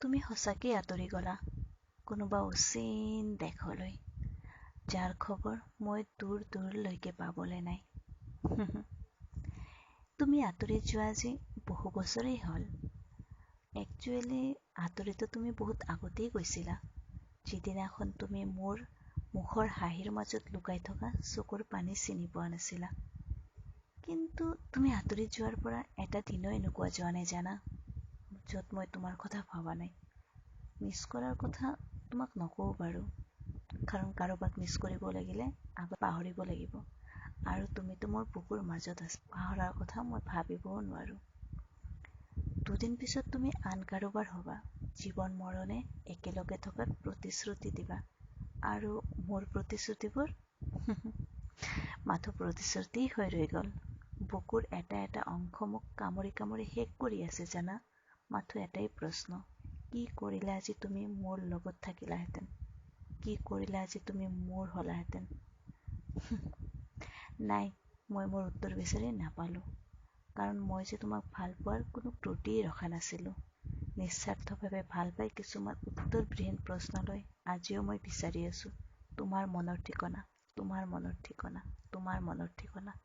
তুমি সঁচাকেই আঁতৰি গ'লা কোনোবা অচিন দেশলৈ, যাৰ খবৰ মই দূৰ দূৰলৈকে পাবলৈ নাই। তুমি আঁতৰি যোৱা আজি বহু বছৰেই হ'ল। একচুৱেলি আঁতৰিতো তুমি বহুত আগতেই গৈছিলা, যিদিনাখন তুমি মোৰ মুখৰ হাঁহিৰ মাজত লুকাই থকা চকুৰ পানী চিনি পোৱা নাছিলা। কিন্তু তুমি আঁতৰি যোৱাৰ পৰা এটা দিনো এনেকুৱা যোৱা নাই জানা, য'ত মই তোমাৰ কথা ভবা নাই। মিছ কৰাৰ কথা তোমাক নকওঁ বাৰু, কাৰণ কাৰোবাক মিছ কৰিব লাগিলে আগত পাহৰিব লাগিব, আৰু তুমিতো মোৰ বুকুৰ মাজত আছা, পাহৰাৰ কথা মই ভাবিবও নোৱাৰোঁ। দুদিন পিছত তুমি আন কাৰোবাৰ হ'বা, জীৱন মৰণে একেলগে থকাৰ প্ৰতিশ্ৰুতি দিবা, আৰু মোৰ প্ৰতিশ্ৰুতিবোৰ মাথো প্ৰতিশ্ৰুতিই হৈ ৰৈ গ'ল। বুকুৰ এটা এটা অংশ মোক কামুৰি কামুৰি শেষ কৰি আছে জানা। মাথো এটাই প্ৰশ্ন, কি কৰিলে আজি তুমি মোৰ লগত থাকিলাহেঁতেন? কি কৰিলে আজি তুমি মোৰ হ'লাহেঁতেন? নাই, মই মোৰ উত্তৰ বিচাৰি নাপালোঁ, কাৰণ মই যে তোমাক ভাল পোৱাৰ কোনো ত্ৰুটিয়েই ৰখা নাছিলোঁ। নিস্বাৰ্থভাৱে ভাল পাই কিছুমান উত্তৰবিহীন প্ৰশ্নলৈ আজিও মই বিচাৰি আছোঁ তোমাৰ মনৰ ঠিকনা, তোমাৰ মনৰ ঠিকনা, তোমাৰ মনৰ ঠিকনা।